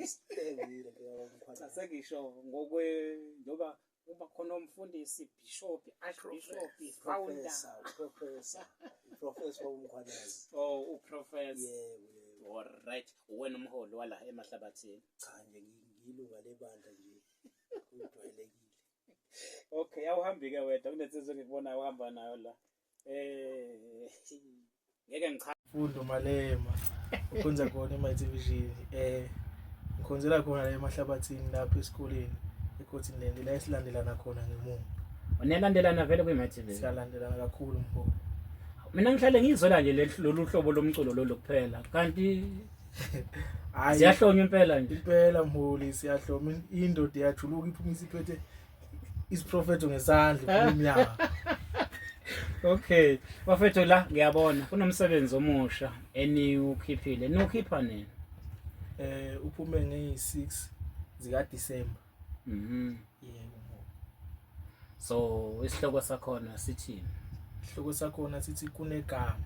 Isitengile ke Cha, sengisho ngokwe njengoba kuba khona umfundisi, bishop, archbishop, founder. Professor, professor, professor uMkhwanazi. Oh, uprofessor. Yebo, yebo. Alright, wena umholi wala emahlabathini. Cha nje ngiyilunga lebandla nje. Kujwayelekile. Okay, awuhambi ke wedwa, kunensizwa engikubonayo uhamba nayo la. Ngeke ngicha. Mfundo Malema ukhonza khona eMighty Vision, ngikhonzela khona la emahlabathini lapha esikoleni eCottonland la esilandelana khona ngemuva. Unelandelana vele kwi-Mighty Vision? Siyalandelana kakhulu, mholi. Mina ngihlale ngiyizwela nje lolu hlobo lomculo lolu kuphela, kanti Hayi, ziyahlonywa impela nje. Impela mholi, siyahloma. Indoda iyajuluka iphuma isiphethe isiprofetho ngesandla, iphuma umnyango. Okay, bafethu, la ngiyabona kunomsebenzi omusha eniwukhiphile. Niwukhipha nini? Uphume ngeyi-6 zika December. Yebo mholi. So isihloko sakhona sithini? Isihloko sakhona sithi "Kunegama".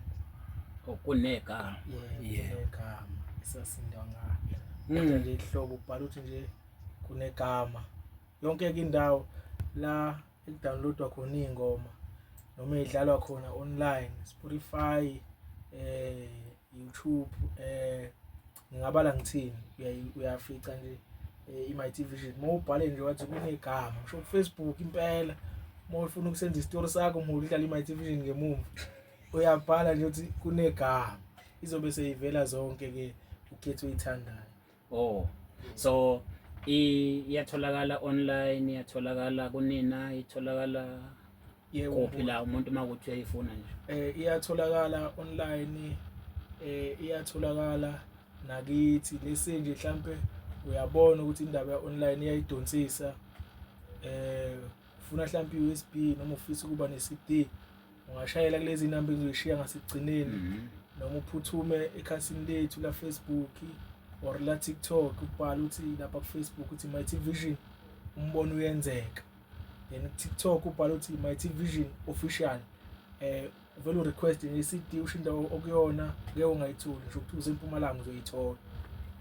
Oh, "Kunegama". Yebo. Yeah. "Kunegama" esasindwa ngalo. Kodwa nje ihlobo ubhala ukuthi nje "Kunegama". Yonke ke indawo la ekudownloadwa khona iy'ngoma noma ey'dlalwa khona online, Spotify, YouTube, ngingabala ngithini, uyafica nje i-Mighty Vision uma ubhale nje wathi "Kunegama". Ngisho ku-Facebook impela, uma ufuna ukusenza isitori sakho mholi, udlala i-Mighty Vision ngemumva, uyabhala nje uthi "Kunegama", izobe seyivela zonke ke, ukhethe oyithandayo. Oh. So iyatholakala online, iyatholakala kunina, itholakala Yebo. kuphi la umuntu uma kuthi uyayifuna nje? Iyatholakala online, iyatholakala nakithi lese nje mhlambe uyabona ukuthi indaba ya online iyayidonsisa, ufuna mhlambe i-USB noma ufisa ukuba ne-CD, ungashayela kulezi namba engizoyishiya ngasekugcineni noma uphuthume ekhasini lethu la Facebook or la TikTok, ubhala uthi lapha ku Facebook uthi "Mighty Vision umbono uyenzeka", then ku TikTok ubhala uthi "Mighty Vision Official". Uvela urequest nge-CD, usho indawo okuyona, ngeke ungayitholi. Ngisho ukuthi usempumalanga, uzoyithola.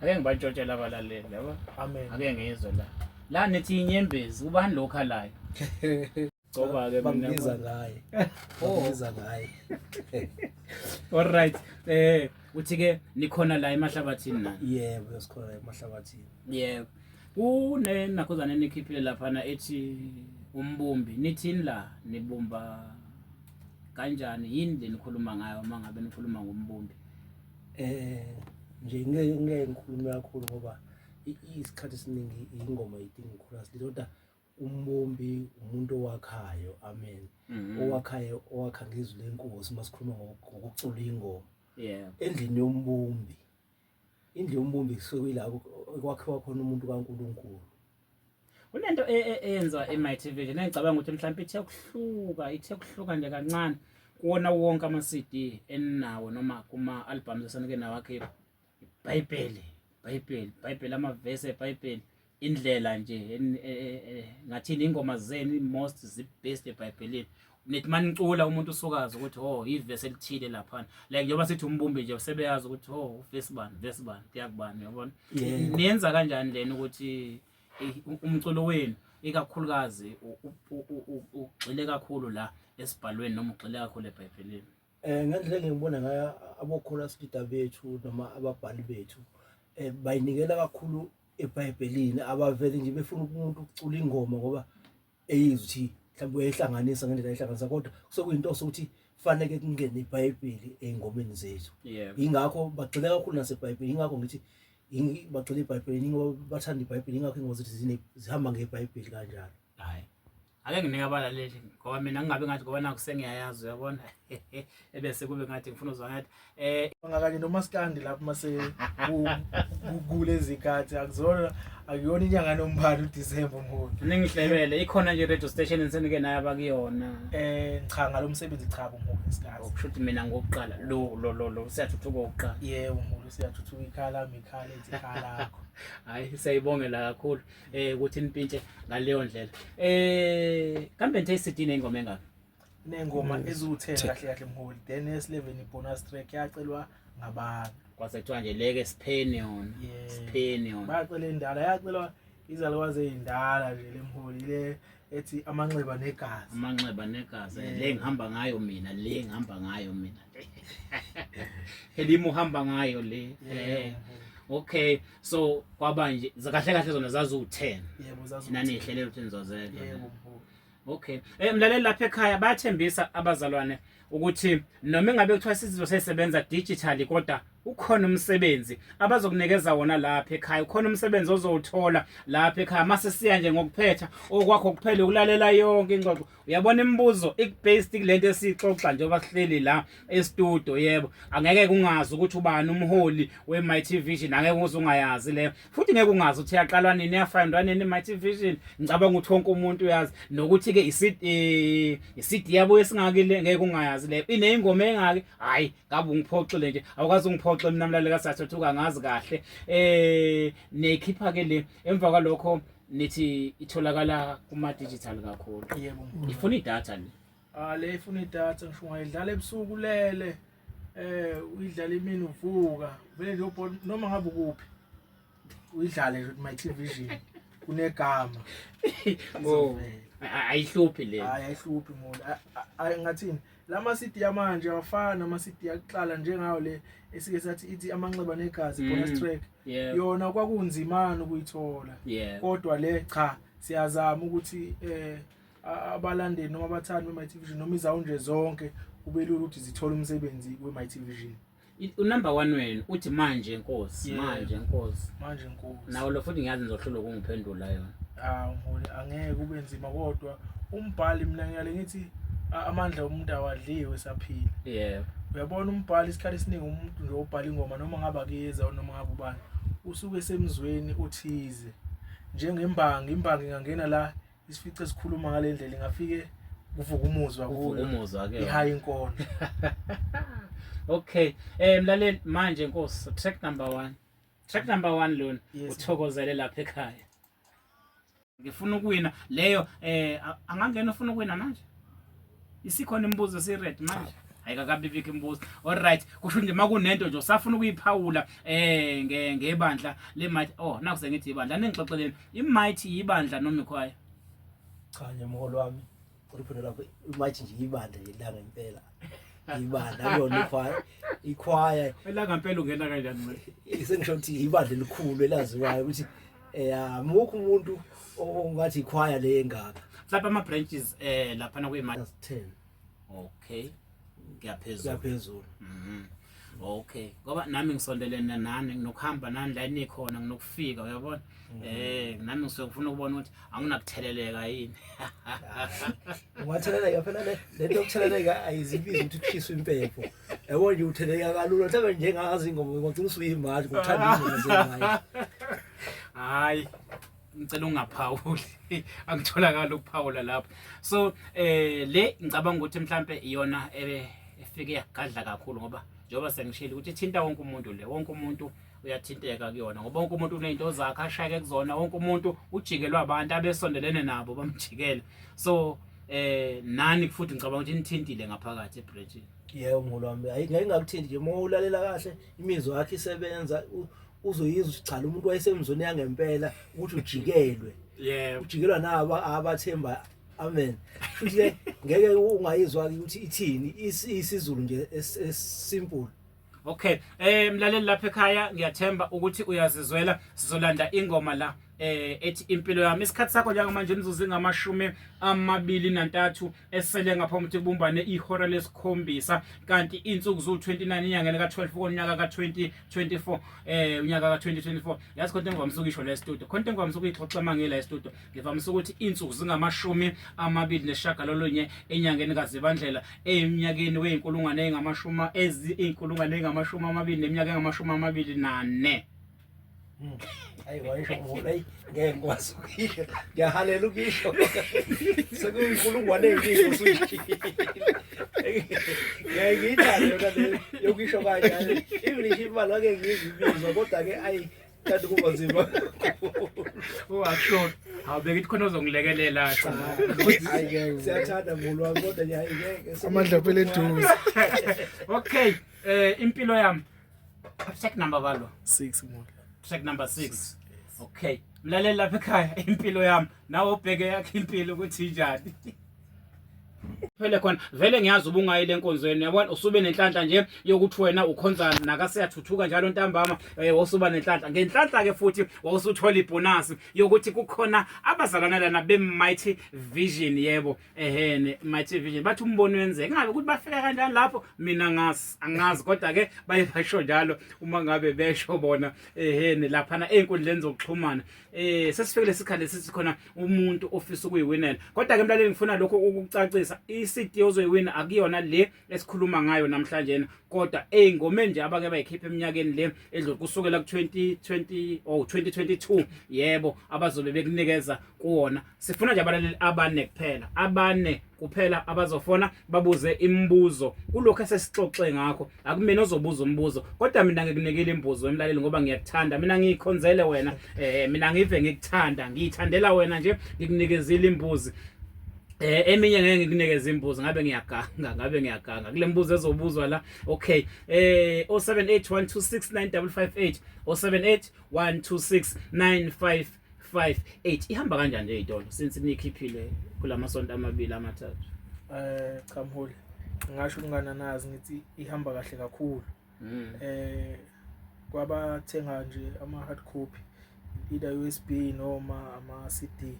Ake ngibantshontshele abalaleli yabo. Amen. Ake ngizwe la. La nithi inyembezi, ubani lo khalayo? Ngoba ke mina Bangibiza ngaye. Oh. Bangibiza ngaye. All right. Uthi ke nikhona la emahlabathini nani? Yebo, sikhona emahlabathini. Yebo. Kune nakhuzana enikhiphile laphana ethi "Umbumbi". Nithini la, nibumba kanjani? Yini le nikhuluma ngayo uma ngabe nikhuluma ngombumbi? Nje ngeke ngikhulume kakhulu ngoba isikhathi esiningi ingoma idinga ukukhula, kodwa umbumbi umuntu owakhayo, amen. Owakhayo, owakha ngezwi lenkosi masikhuluma ngokucula ingoma. Endlini yombumbi, indlu yombumbi kusuke kuyila kwakhiwa khona umuntu kaNkuluNkulu. Kunento eyenziwa e-Mighty Vision engicabanga ukuthi mhlawumbe ithe kuhluka nje kancane kuwona wonke ama-CD eninawo noma kuma-albums esanike nawakhipha. IBhayibheli, iBhayibheli, iBhayibheli, amavesi eBhayibheli, indlela nje ngathini, ingoma zenu most zi-based eBhayibhelini. Nithi manicula umuntu usukazi ukuthi, oh, ivesi elithile laphana. Like njengoba sithi "Umbumbi" nje, sebeyazi ukuthi, oh, uvesi bani, vesi bani, kuyakubani, uyabona? Niyenza kanjani lena ukuthi umculo wenu ikakhulukazi ugxile kakhulu la esibhalweni noma ugxile kakhulu eBhayibhelini? Ngendlela engibona ngayo, abo-chorus leader bethu noma ababhali bethu bayinikela kakhulu eBhayibhelini. Abavele nje befuna umuntu ukucula ingoma ngoba eyizwa ukuthi mhlawumbe uyayihlanganisa ngendlela ayihlanganisa, kodwa kusekuyinto sokuthi fanele kungene iBhayibheli ey'ngomeni zethu. Ingakho bagxile kakhulu naseBhayibhelini. Ingakho ngithi bagxile eBhayibhelini, ngoba bathanda iBhayibheli. Ingakho ingoma zethu zihamba ngeBhayibheli kanjalo. Hayi, ake nginike abalaleli, ngoba mina ngingabe ngathi ngoba nakho sengiyayazi, uyabona, ebese kube ngathi ngifuna uzwa ngathi Ngakanye nomaskandi lapho mase kulezi khathi, akuzona, akuyona inyanga nombani uDecember, mholi. Ningihlebele, ikhona nje radio station ensenike nayo abakuyona? Cha, ngalomsebenzi cha, mholi, isikhathi. Okusho ukuthi mina ngokuqala lo siyathuthuka okokuqala. Yebo mholi, siyathuthuka. Ikhala mikhala ethi ikhala lakho. Hayi, siyayibongela kakhulu ukuthi nipintshe ngaleyo ndlela. Kambe nithe iCD nengoma engaka? Nengoma eziwu-10 kahle kahle mholi, then esi-11 i-bonus track yacelwa. Ngabantu. Kwase kuthiwa nje leke sipheni yona. Sipheni yona. Bayacela indala, yacelwa izalukwazi ey'ndala nje lemholi le ethi amanxeba negazi. Amanxeba negazi. Le ngihamba ngayo mina, le ngihamba ngayo mina. Elimi uhamba ngayo le. Eh. Okay, so kwaba nje kahle kahle zona zaziwu-10. Yebo, zaziwu. Nanihlelele ukuthi nizozenza. Yebo mholi. Okay. Mlaleli lapha ekhaya bayathembisa abazalwane ukuthi noma engabe kuthiwa sizwe sesebenza digitally kodwa ukhona umsebenzi abazokunikeza wona lapha ekhaya, ukhona umsebenzi ozowuthola lapha ekhaya. Mase siya nje ngokuphetha okwakho kuphela ukulalela yonke ingxoxo. Uyabona imibuzo ikubased kulento esixoxa njengoba sihleli la e-studio. Yebo, angeke kungazi ukuthi ubani umholi we-Mighty Vision, angeke uze ungayazi leyo, futhi ngeke ungazi ukuthi yaqalwa nini, yafundwa nini i-Mighty Vision. Ngicabanga ukuthi wonke umuntu uyazi nokuthi ke i-CD yabo esingaki le, ngeke ungayazi leyo, ineyingoma engaki. Hayi, ngabe ungiphoxile nje, awukwazi ungiphoxe mina mlaleli kaSathuthuka, ngazi kahle nekhipha ke le. Emva kwalokho nithi itholakala kuma digital kakhulu? Yebo. Ifuna idatha le? Ah, le ifuna idatha. Ngisho ungayidlala ebusuku ulele, uyidlala imini uvuka, vele nje ubona noma ngabe ukuphi, uyidlale nje Mighty Vision kunegama. Oh, ayihluphi le. Hayi, ayihluphi mona. Ngathini, lama CD yamanje awafani ama CD akuqala, njengayo le esike sathi ithi amanxeba negazi, bonus track. Yona kwakunzimana ukuyithola, kodwa le cha, siyazama ukuthi abalandeli noma abathandi be-Mighty Vision noma izawu nje zonke kube lula ukuthi zithole umsebenzi we-Mighty Vision. Unumber 1 wenu uthi manje Nkosi. Manje Nkosi. Manje Nkosi. Nawo lo futhi ngiyazi nizohlulwa ukungiphendula yona. Ah mholi, angeke kube nzima, kodwa umbhali mina ngiyale ngithi amandla omuntu awadliwe saphila. Uyabona umbhali isikhathi esiningi, umuntu nje obhala ingoma, noma ngabe akuyeza noma ngabe ubani, usuke semzweni othize, njengembangi. Imbangi ingangena la isifice sikhuluma ngale ndlela, ingafike kuvuka umuzwa kuyo. Umuzwa ke. Ihaye inkondlo. Okay, mlaleli, manje Nkosi, track number 1, track number 1 lona. Uthokozele lapha ekhaya. Ngifuna ukuwina leyo, angangena ufuna ukuwina manje. Isikhona imibuzo si-ready manje? Ayikakabibikho imibuzo. Alright, kusho nje makunento nje usafuna ukuyiphawula ngebandla le-Mighty. Oh, naku sengithi ibandla, ningixoxeleni, i-Mighty yibandla noma ikhwaya? Cha nje mholo wami, uliphinde lapho, i-Mighty nje ibandla nje la ngempela, ibandla, akuyona ikhwaya, ikhwaya. Ela ngempela ungena kanjani manje? Sengisho ukuthi ibandla elikhulu elaziwayo ukuthi amukho umuntu ongathi ikhwaya le engaka. Mhlawumbe ama branches lapha na kwi-Mighty? 10. Okay, kuyaphezulu. Kuyaphezulu. Okay, ngoba nami ngisondelene nani, nginokuhamba nani la enikhona, nginokufika, uyabona, nami ngisuke ngifuna ukubona ukuthi anginakutheleleka yini. Ungatheleleka phela, le lento yokutheleleka ayizibizi ukuthi kushiswe impepho, yabo nje utheleleka kalula. Mhlawumbe njengazi ingoma ngogcina usuyimali ngokuthanda ingoma zemali. Hayi, ngicela ungaphawuli, angitholakala ukuphawula lapho. So le ngicabanga ukuthi mhlambe iyona efike yagadla kakhulu, ngoba njengoba sengishilo ukuthi ithinta wonke umuntu le, wonke umuntu uyathinteka kuyona, ngoba wonke umuntu unezinto zakhe ashayeke kuzona, wonke umuntu ujikelwa abantu abesondelene nabo bamjikele. So nani futhi ngicabanga ukuthi nithintile ngaphakathi ebridge. Yebo mholo wami, ayi, ngeke ngakuthinti nje. Uma ulalela kahle imizwa yakhe isebenza, uzoyizwa ukuthi cha, lo muntu wayesemzweni yangempela ukuthi ujikelwe. Ujikelwa nabo abathemba, amen. Futhi ke ngeke ungayizwa ukuthi ithini, isiZulu nje esimple. Okay, mlaleli lapha ekhaya, ngiyathemba ukuthi uyazizwela. Sizolanda ingoma la ethi impilo yami. Isikhathi sakho njengamanje imizuzu ingamashumi 23 esele ngaphambi ukuthi kubumbane ihora lesikhombisa, kanti insuku zu-29 inyangeni ka-12 konyaka ka-2024, unyaka ka-2024. Yazi khona engivamise ukuyisho la studio, khona engivamise ukuyixoxa mangela e-studio, ngivamise ukuthi insuku zingamashumi 29 enyangeni kaZibandlela eminyakeni weyinkulungwane eyingamashumi iy'nkulungwane eyingamashumi 20 neminyaka engamashumi 24. Hayi, wayisho mholo, hayi, ngeke ngikwazi ukuyisho, ngiyahalela ukuyisho, sekuyinkulungwane ey'ningi usuyishilo. Ngeke ngiyithande yona le yokusho kanjalo, even isho imali ake ngizibizwa, kodwa-ke ayi, kanti kuba nzima. Ungakusho, hawu, bekithi khona ozongilekelela. Cha, Hayi, ngeke. Siyathanda mholo wami, kodwa nje hayi, ngeke. Amandla phela eduze. Okay, impilo yami. Track number balo? 6 mholi. Track number 6. Okay. Mlaleli lapha ekhaya, impilo yami nawe ubheke yakhe impilo ukuthi injani. Phele khona vele ngiyazi ubungayile enkonzweni, yabona, usube nenhlanhla nje yokuthi wena ukhonza nakaseyathuthuka njalo ntambama. Wawusuba nenhlanhla, ngenhlanhla ke futhi wawusuthola ibonus yokuthi kukhona abazalwana lana be Mighty Vision. Yebo, ehene, Mighty Vision bathi umbono wenzeka ngabe ukuthi bafika kanjani lapho, mina ngazi angazi, kodwa ke baye basho njalo uma ngabe besho bona, ehene, laphana ey'nkundleni zokuxhumana. Sesifikile isikhathi lesi khona umuntu ofisa ukuyiwinela, kodwa ke mlaleli, ngifuna lokho ukucacisa: i-CD ozoyiwina akuyona le esikhuluma ngayo namhlanje, kodwa ey'ngomeni nje abake bayikhipha eminyakeni le edlule kusukela ku-2020 oh 2022, yebo, abazobe bekunikeza kuwona. Sifuna nje abalaleli abane kuphela, abane kuphela abazofona babuze imibuzo kulokhu esesixoxe ngakho. Akumina ozobuza umbuzo, kodwa mina ngikunikile imbuzo, emlaleli, ngoba ngiyakuthanda, mina ngiyikhonzele wena, mina ngive ngikuthanda, ngiyithandela wena nje, ngikunikezile imbuzi. Eminye ngeke ngikunikeze imbuzo, ngabe ngiyaganga, ngabe ngiyaganga kule mbuzo ezobuzwa la. Okay, 0781269558, 0781269558. Ihamba kanjani nje itolo since nikhiphile kulamasonto amabili amathathu? Cha mholi, ngisho ungananazi ngithi ihamba kahle kakhulu. Kwabathenga nje ama hard copy, either USB noma ama CD,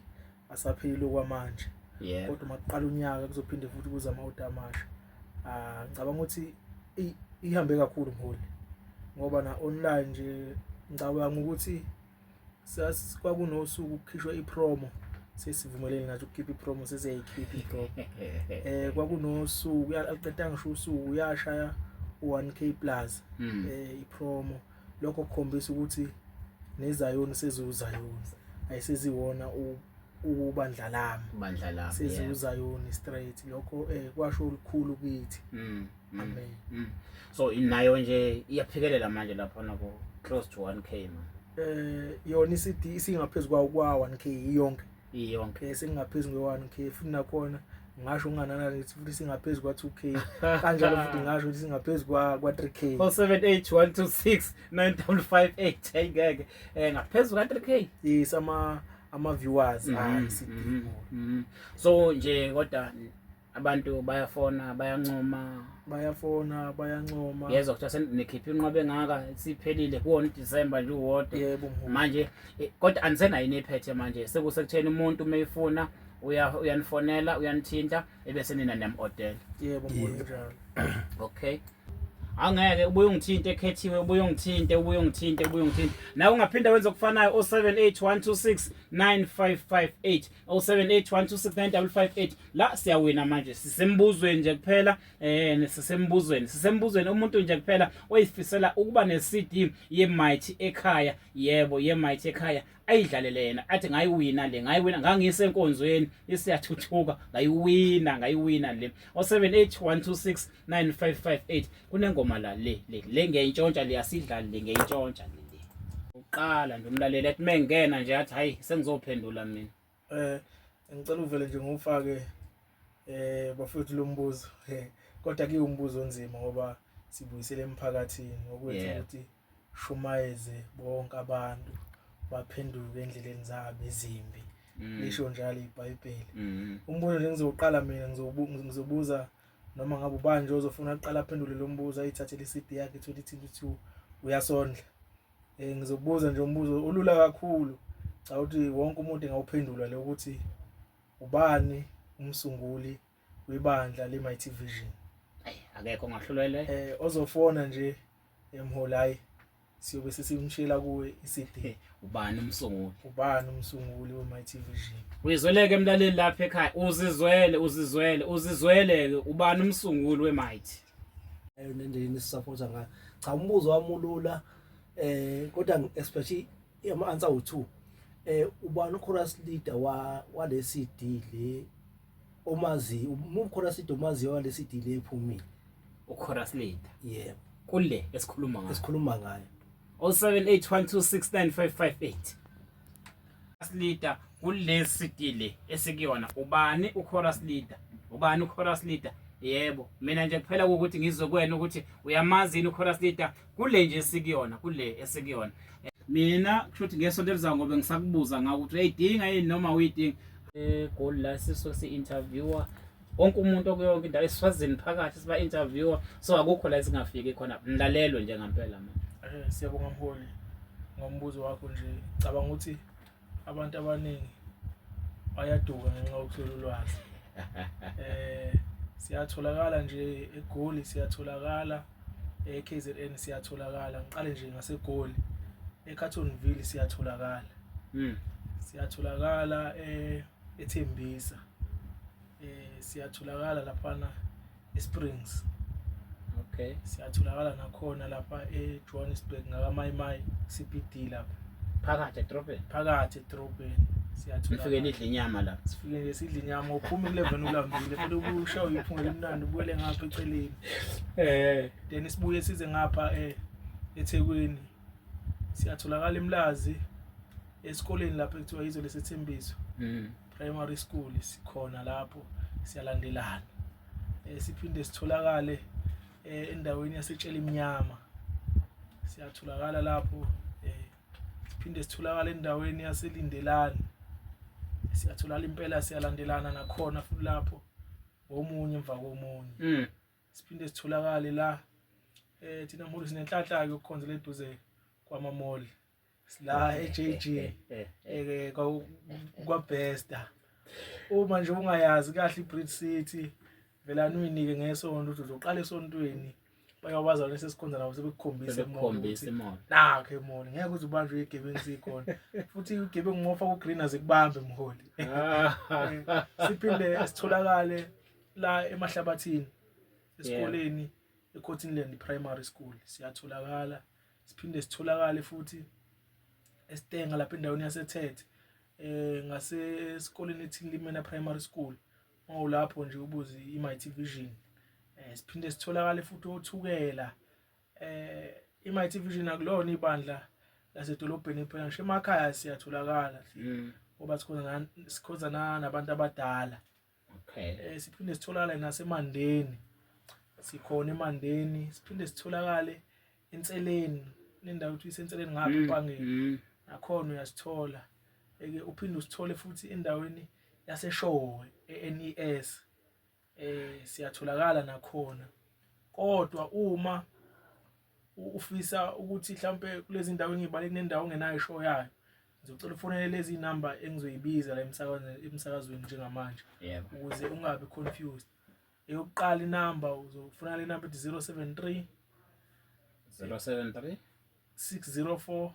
asaphelile kwamanje. Kodwa uma kuqala unyaka kuzophinde futhi kuze ama-order amasha. Ah, ngicabanga ukuthi ihambe kakhulu mholi, ngoba na online nje ngicabanga ukuthi kwakunosuku kukhishwa ipromo, sesivumelene nathi ukukhipha ipromo, sesiyayikhipha ipromo. Kwakunosuku aqeda ngisho usuku yashaya u1K plus ipromo. Lokho kukhombisa ukuthi nezayoni seziwuzayoni, ayiseziwona ubandla lami. Bandla lami. Seziwuzayoni straight. Lokho kwasho olukhulu kithi. Amen. So inayo nje iyaphikelela manje lapha nako close to 1K man? Yona iCD isingaphezulu kwawo kwa 1K iyonke. Iyonke. Singaphezu kwe-1K futhi nakhona ngisho unganana ngithi futhi singaphezu kwa 2K kanjalo, futhi ngisho ukuthi singaphezu kwa 3K. 0781269558, ayingeke, ngaphezu ka 3K. Yes, ama viewers ah iCD. So nje kodwa abantu bayafona, bayancoma? Bayafona, bayancoma. Yezwa kuthiwa senikhipha inqwaba engaka, siphelile kuwona uDecember nje uwodwa. Yebo mholi. Manje kodwa anisenayo iniphethe manje, sekusekutheni umuntu uma efuna uyanifonela, uyanithinta, ebese nina niyam-ordela? Yebo mholi, njalo. Okay, angeke ubuye ungithinte ekhethiwe, ubuye ungithinte, ubuye ungithinte, ubuye ungithinte. Nawe ungaphinda wenze okufanayo, 0781269558, 0781269558. La siyawina manje, sisembuzweni nje kuphela, sisembuzweni, sisembuzweni. Umuntu nje kuphela oyifisela ukuba ne-CD ye-Mighty ekhaya, yebo, ye-Mighty ekhaya, ayidlalele yena, athi ngayiwina le, ngayiwina, ngangisenkonzweni isiyathuthuka, ngayiwina, ngayiwina le, 0781269558. Kunengoma la, le le le ngiyayintshontsha le, asidlali le, ngiyayintshontsha le le. Uqala nje umlaleli athi mengena nje athi hayi, sengizophendula mina. Ngicela uvele nje ngufake bafethu lo mbuzo, kodwa ke umbuzo onzima ngoba sibuyisele emphakathini ngokwethu ukuthi shumayeze bonke abantu baphenduke endleleni zabo ezimbi. Lisho njalo iBhayibheli. Umbuzo nje ngizoqala mina, ngizobuza noma ngabe ubani nje ozofuna aqala aphendule lo mbuzo, ayithathele iCD yakhe 2022 uyasondla. Ngizobuza nje umbuzo olula kakhulu, cha, ukuthi wonke umuntu engawuphendula lo, ukuthi ubani umsunguli webandla le-Mighty Vision? Ayi, akekho ongahlulelwe. Ozofona nje emholi, hayi, siyobe sesimshela kuwe iCD. Ubani umsunguli? Ubani umsunguli we-Mighty Vision? Uyizweleke emlaleli lapha ekhaya, uzizwele, uzizwele, uzizwele-ke, ubani umsunguli we-Mighty? Ayo, nendlela esisupporta ngayo. Cha, umbuzo wami ulula, kodwa especially ama answer u2. Ubani chorus leader wa wale CD le omazi, umu chorus leader omaziyo wale CD le ephumile? U-chorus leader? Yebo. Kule esikhuluma ngayo? Esikhuluma ngayo. 0781269558, chorus leader kule CD le esikuyona, ubani u-chorus leader? Ubani u-chorus leader? Yebo, mina nje kuphela ukuthi ngizwe kuwena ukuthi uyamazi yini uChorus Leader kule nje esikuyona, kule esikuyona. Mina kusho ukuthi ngesonto elizayo ngoba ngisakubuza ngawo ukuthi uyayidinga yini noma uyidinga. EGoli la sisuke si-interviewer wonke umuntu okuyonke indawo eSwazini phakathi siba interviewer, so akukho la esingafiki khona. Mlalelwe nje ngampela manje. Siyabonga mholi ngombuzo wakho nje. Cabanga ukuthi abantu abaningi bayaduka ngenxa yokuswela ulwazi. Siyatholakala nje eGoli, siyatholakala e-KZN, siyatholakala. Ngiqale nje ngaseGoli, eCarltonville siyatholakala. Siyatholakala eThembisa. Siyatholakala laphana eSprings. Okay. Siyatholakala nakhona lapha eJohannesburg ngakaMayimayi CBD lapha. Phakathi edrobheni. Phakathi edrobheni. Siyatholakala. Nifike nidle inyama lapha. Sifike nje sidle inyama, uphume kule veni ulambile, futhi ubushawe iphunga elimnandi ubuyele ngapha eceleni. Then sibuye size ngapha eThekwini. Siyatholakala eMlazi esikoleni lapha ekuthiwa yizo lesethembiso. Primary school sikhona lapho, siyalandelana. Siphinde sitholakale endaweni yaseTshela Imnyama. Siyatholakala lapho. Siphinde sitholakale endaweni yaseLindelani. Siyatholakala impela, siyalandelana nakhona futhi lapho omunye emva komunye. Siphinde sitholakale la thina mholi sinenhlanhla yokukhonzela eduze kwama-mall. La e-JG kwaBesta. Uma nje ungayazi kahle iBridge City, velani uyinike ngesonto ukuthi uzoqala esontweni. Bayabazalwane sesikhonza nabo sebekukhombisa Sebekukhombisa imall. Nakho emall, ngeke uze ubanjwe igebengu sikhona. Futhi igebengu ngofa ku green azikubambe mholi. Siphinde sitholakale la emahlabathini esikoleni eCottonland Primary School siyatholakala. Siphinde sitholakale futhi eStenga lapha endaweni yaseThethe, ngasesikoleni eThinlimena Primary School. Mawulapho nje ubuze iMighty Vision. Siphinde sitholakale futhi oThukela. iMighty Vision akulona ibandla lasedolobheni kuphela, ngisho emakhaya siyatholakala. Ngoba sikhonza nabantu abadala. Okay. Siphinde sitholakale naseMandeni. Sikhona eMandeni, siphinde sitholakale eNseleni, nendawo ethi iseNseleni ngapha eMpangeni. Nakhona uyasithola. Eke uphinde usithole futhi endaweni yaseShowe eNES. Siyatholakala nakhona. Kodwa uma ufisa ukuthi mhlambe kulezi ndawo engibale kunendawo ongenayo ishow yayo, ngizocela ufonele lezi number engizoyibiza la emsakazweni njengamanje. Ukuze ungabi confused. Eyokuqala inamba uzofuna le number ethi 073 073 604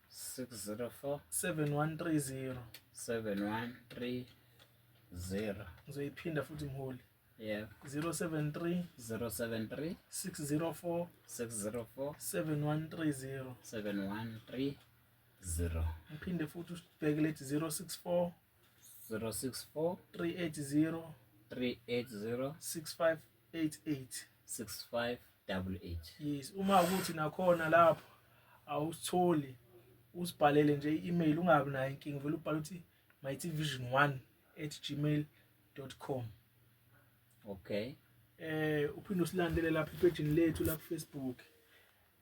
604 7130. 7130. Ngizoyiphinda futhi mholi. 073 073 604 604 7130. 7130. Ngiphinde futhi usibheke lethi 064 064 380 380 6588. 6588. Yes, uma ukuthi nakhona lapho awusitholi, usibhalele nje i-email, ungabi nayo inkinga, vele ubhale uthi mightyvision1@gmail.com. Okay. Uphinde usilandele lapha epage lethu la ku Facebook.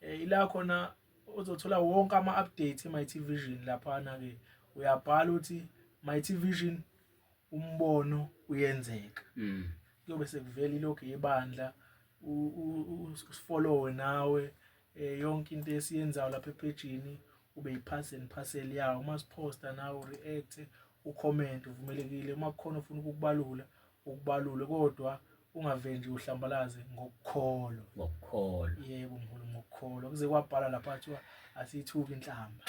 Ila khona uzothola wonke ama updates eMighty Vision laphana ke. Uyabhala uthi Mighty Vision umbono uyenzeka. Kuyobe sekuvela ilokhu yebandla, usifollow nawe, yonke into esiyenzayo lapha epage ube yipass and parcel yawo. Uma siposta nawe ureact, ucomment uvumelekile. Uma kukhona ofuna ukukubalula ukubalule, kodwa ungaveli nje uhlambalaze ngokukholwa. Ngokukholwa. Yebo mkhulu, ngokukholwa. Kuze kwabhala lapha kuthiwa asiyithuki inhlamba.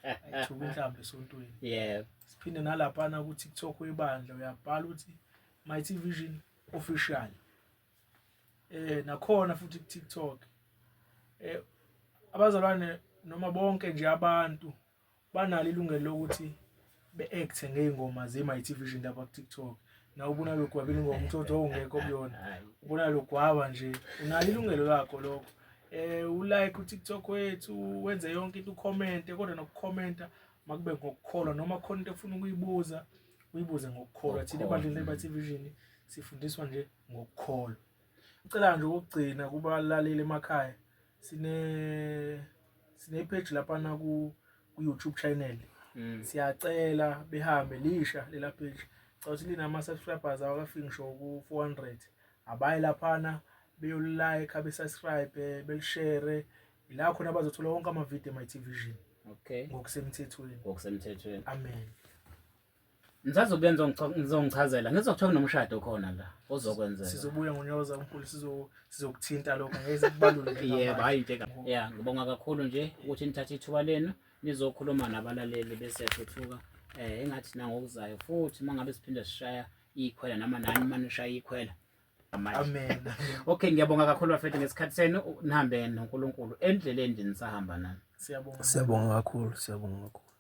Ayithuki inhlamba esontweni. Yebo. Siphinde nalaphana ku TikTok webandla uyabhala uthi Mighty Vision Official. Nakhona futhi ku TikTok. Abazalwane noma bonke nje abantu banalo ilungelo lokuthi be-act ngey'ngoma ze-Mighty Vision lapha ku-TikTok. Nawe ubona logwabile ingoma uthi owungekho kuyona. Ubona logwaba nje, unalo ilungelo lakho lokho. U-like u-TikTok wethu, wenze yonke into, ucommente, kodwa nokukhomenta makube ngokukholwa, noma khona into ofuna ukuyibuza, uyibuze ngokukholwa. Thina ebandleni le-Mighty Vision Sifundiswa nje ngokukholwa. Ngicela nje ukugcina kubalaleli emakhaya, sine sine page laphana ku ku-YouTube channel. Siyacela behambe lisha lela page. Cela ukuthi linama subscribers awakafiki ngisho ku-400. Abaye laphana beyolike, besubscribe, belishare. Ila khona bazothola wonke amavidiyo eMighty Vision. Ngokusemthethweni. Ngokusemthethweni. Amen. Ngisazobuya ngizongichazela. Ngizwa kuthiwa kunomshado khona la ozokwenzeka. Sizobuya ngonyaka ozayo mkhulu, sizokuthinta lokho, ngeke sikubalule njengamanje. Yebo, hayi nje ya, ngibonga kakhulu nje ukuthi nithathe ithuba lenu nizokhuluma nabalaleli bese siyathuthuka. Engathi nangokuzayo futhi mangabe siphinde sishaya ikhwela noma nani manishaya ikhwela. Amen. Okay, ngiyabonga kakhulu bafethu ngesikhathi senu, nihambe noNkulunkulu endleleni nje nisahamba nani. Siyabonga. Siyabonga kakhulu, siyabonga kakhulu.